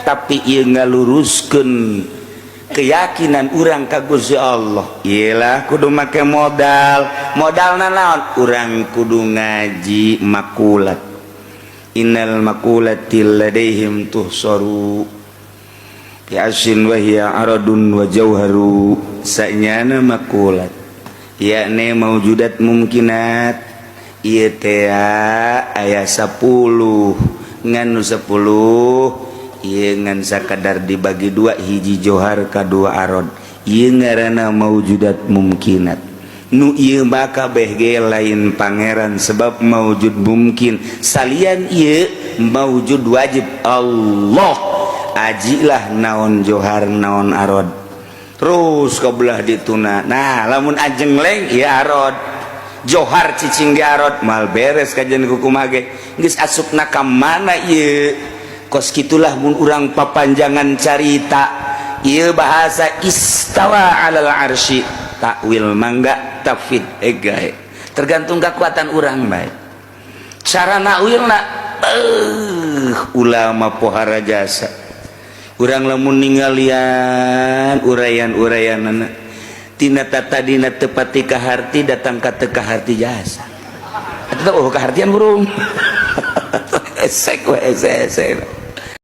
Tapi ieu ngaluruskeun keyakinan urang ka Gusti Allah. Iyalah, kudu make modal. Modalna naon? Urang kudu ngaji makulat. Innal makulati ladaihim tuhsaru bi asin wa hiya aradun wa jauharu. Sanyana makulat, yakni maujudat mumkinat, ieu teh aya 10. Ngan nu 10 ieu ngan sakadar dibagi dua, hiji johar kadua arod. Ieu ngaranna maujudat mumkinat. Nu ieu mah kabeh ge lain pangeran, sebab maujud mungkin. Salian ieu maujud wajib Allah. Ajilah naon johar, naon arod, terus kebelah dituna. Nah, lamun ajeng leng ieu arod, johar cicing di arod, mal beres kajian kumaha ge geus asupna ka mana ieu. Kos kitulah mun urang papanjangan carita ieu. Bahasa istawa alal arsy, takwil mangga, tafwid egae, tergantung kekuatan urang bae cara nakwilna. Ulama pohara jasa. Urang lamun ninggalian uraian-uraianana tina tatadina teu pati kaharti, datang ka teu kaharti jasa. Eta, oh, kahartian burung esek we, esek esek.